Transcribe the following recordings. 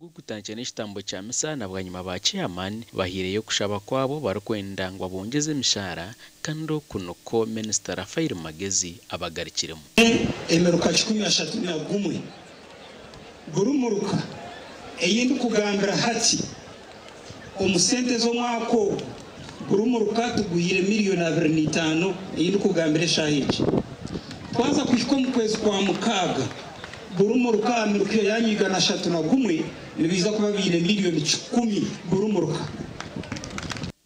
Ogu gutandikire n'ekitambo kya misa na bwanyima ba chairman bahaireyo okushaba kwabo barikwenda ngu babongyeze emishahara kandi oku nikwo Minisita Raphael Magezi abagarukiremu. Emiruka 31 buri muruka ei ndikugambira hati omu sente z'omwaka ogu buri muruka tuguhire 25 miliyoni ei ndikugambira eshaaha egi. Twaza kuhika omu kwezi kwa 6 buri muruka aha miruka yanyu 301 nibiza kuba biine 100 miliyoni buri muruka.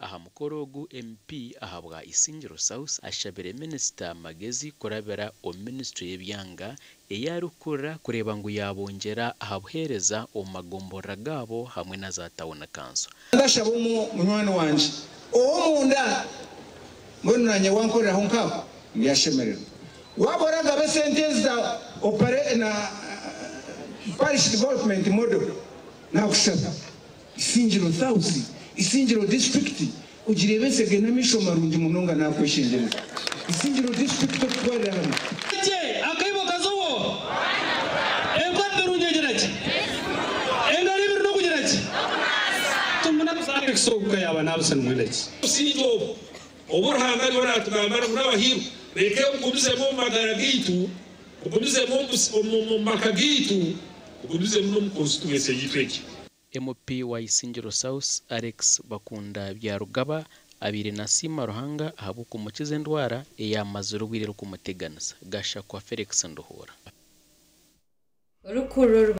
Aha mukoro ogu, MP ahabwa Isingiro South ashabire Minisita Magezi kurabira omu minisitule y'ebyanga ei arikukurira kureeba ngu yabongyera aha buheereza omu magomborora gaabo hamwe na za tawuni kanso. Ndashaba munywani wangye ow'omunda, mbwenu nanye wankoreraho nkaako ndyashemererwa. Waaba oragaba esente za opare na parish development model, nakushaba Isingiro South, Isingiro District ogireebesege n'amaisho marungi munonga. Nakweshengyereza Isingiro District okutwarira hamwe. Akaibo kazobo enkwata erungi egira ki engaro ibiri n'okugira ki tumuna kusobuka yaba nabisa nimwenda ki. Obusinge obu obu Ruhanga ariho natugamba ngu n'abahiirwe, reka bugumizemu omu magara gaitu, bugumizemu omu maka gaitu, bugumizemu n'omu constituency yaitu egi. MP wa Isingiro South, Alex Bakunda Byarugaba, abaire nasiima Ruhanga ahabw'okumukiza endwara eyamazire obwire erikumuteganisa. Gashakwa Felix Nduhura. Orukuru.